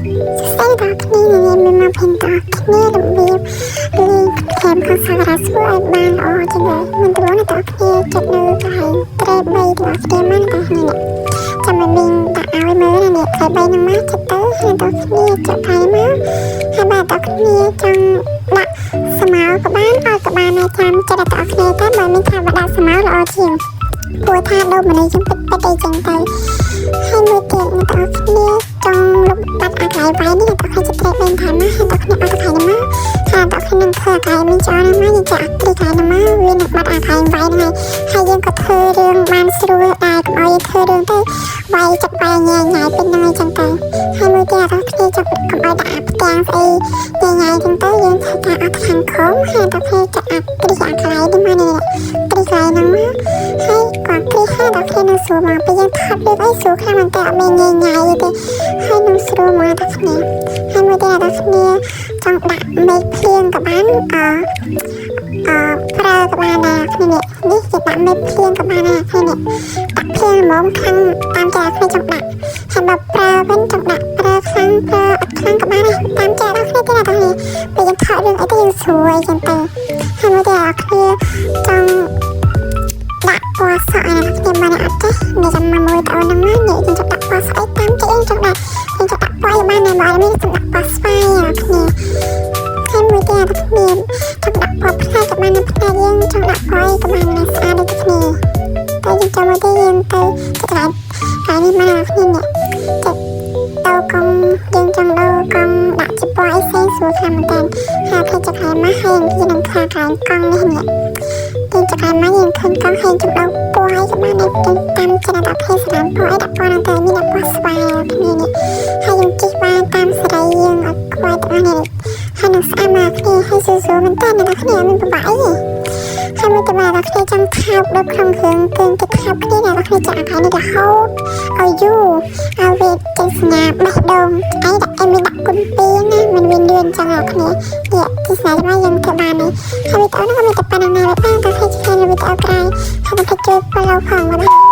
សួស្តីដល់គ្នានាងមានមកភេទដល់គ្នារបៀបលេងខែមខាងសាវរ៉ាស្រួលឲ្យបានល្អជាងនេះមិនត្រួនដល់គ្នាចិត្តនៅកន្លែងត្រេ3ទាំងអស់គ្នាមកដល់គ្នានេះចាំឲ្យមីងដាក់ឲ្យមើលណានេះត្រេ3ហ្នឹងមកចិត្តទៅហើយដល់គ្នាចិត្តថៃមកហើយបើដល់គ្នាចង់ដាក់ស្មៅក៏បានឲ្យក៏បានដែរចាំចិត្តដល់គ្នាតែបើមានថាបើដាក់ស្មៅល្អជាងព្រោះថាដូម្នេះចឹងពិតពិតអីចឹងទៅហើយមួយទៀតអ្នកទាំងអស់គ្នាចង់លុបបាត់អាកន្លែងវាយនេះអ្នកទាំងអស់គ្នាចិត្តត្រេកថែមមកហើយអ្នកគ្នាអត់កន្លែងនេះមកហើយអ្នកគ្នានឹងធ្វើអាកន្លែងនេះចោលហ្នឹងមកយើងចាក់អាគ្រីកន្លែងហ្នឹងមកវានឹងបាត់អាកន្លែងវាយហ្នឹងហើយហើយយើងក៏ធ្វើរឿងបានស្រួលដែរកុំឲ្យយើងធ្វើរឿងទៅវាយចិត្តវាយញ៉ៃញ៉ៃពេញហ្នឹងអីចឹងទៅហើយមួយទៀតអ្នកគ្នាចង់កុំឲ្យដាក់អាផ្ទាំងស្អីញ៉ៃញ៉ៃចឹងទៅយើងធ្វើការអត់ខាងក្រោមហើយអ្នកគ្នាចាក់អាគ្រីអាកន្លែងនេះមកនេះគ្រីកន្លែងហ្នឹងមកហើយក៏គ្រីហើយដល់គ្នានឹងស្រួលមកពេលយើងថតរឿងអីស្រួលខ្លាំងមែនតើអត់មានញ៉ៃញ៉ៃទេហើយនឹងស្រួលមកដល់គ្នាហើយមួយទៀតដល់គ្នាចង់ដាក់មេឃភ្លៀងក៏បានអអប្រើក៏បានដែរគ្នានេះនេះគេដាក់មេឃភ្លៀងក៏បានដែរគ្នានេះដាក់ភ្លៀងហ្មងខ្លាំងតាមใจគ្នាចង់ដាក់ហើយបើប្រើវិញចង់ដាក់ប្រើខ្លាំងប្រើអត់ខ្លាំងក៏បានដែរតាមใจដល់គ្នាទេដល់គ្នាពេលយើងថតរឿងអីទៅយើងស្រួលចឹងទៅហើយមួយទៀតដល់គ្នាចង់ដាក់ពណ៌សក់ឲ្យអ្នកគ្នាបានអត់ចេះនេះចាំមកមួយតអូនហ្នឹងណានេះយើងចង់ដាក់ពណ៌ស្អីតាមចិត្តយើងចង់ដាក់យើងចង់ដាក់ពណ៌អីបានដែរបើអត់មានចង់ដាក់ពណ៌ស្វាយអ្នកគ្នាហើយមួយទៀតអ្នកគ្នាចង់ដាក់ពណ៌ផ្នែកក៏បានដែរផ្នែកយើងចង់ដាក់ពណ៌អីក៏បានដែរស្អាតដូចគ្នាតែយើងចាំមកទេយើងទៅកន្លែងកន្លែងនេះមកអ្នកគ្នានេះចិត្តដូរកង់យើងចង់ដូរកង់ដាក់ជាពណ៌អីផ្សេងស្រួលខ្លាំងមែនតើហើយឃើញចកន្លែងមកហើយយើងនឹងឃើញកន្លែងកង់នេះនេះយើងចកន្លែងមកយើងឃើញកង់ហើយចំដូរពណ៌អីក៏បានដែរយើងតាមចិត្តដល់ភេទស្ដាំពណ៌អីដាក់ពណ៌ហ្នឹងទៅមានដាក់ពណ៌ស្វាយគ្នានេះហើយយើងជិះបានតាមសេរីយើងអត់ខ្វាយទាំងអស់នេះហើយនឹងស្អាតមកគ្នាហើយស្រួលៗមែនតើអ្នកគ្នាអត់មានពិបាកអីទេហើយមួយទៀតអ្នកគ្នាចង់ថោកដូចក្នុងរឿងគេគេថោកគ្នាអ្នកគ្នាចាក់អភ័យនេះរហូតឲ្យយូរឲ្យវាចេញសញ្ញាបេះដូងអីដាក់អីមានដាក់គុណពីរណាមិនមានលឿនចឹងអ្នកគ្នានេះទីសញ្ញាចាំយើងធ្វើបាននេះហើយវីដេអូនេះក៏មានតែប៉ុណ្្នឹងដែរបាយបាយតើឃើញនៅវីដេអូក្រោយហើយកុំភ្លេចជួយ follow ផងបាយបាយ។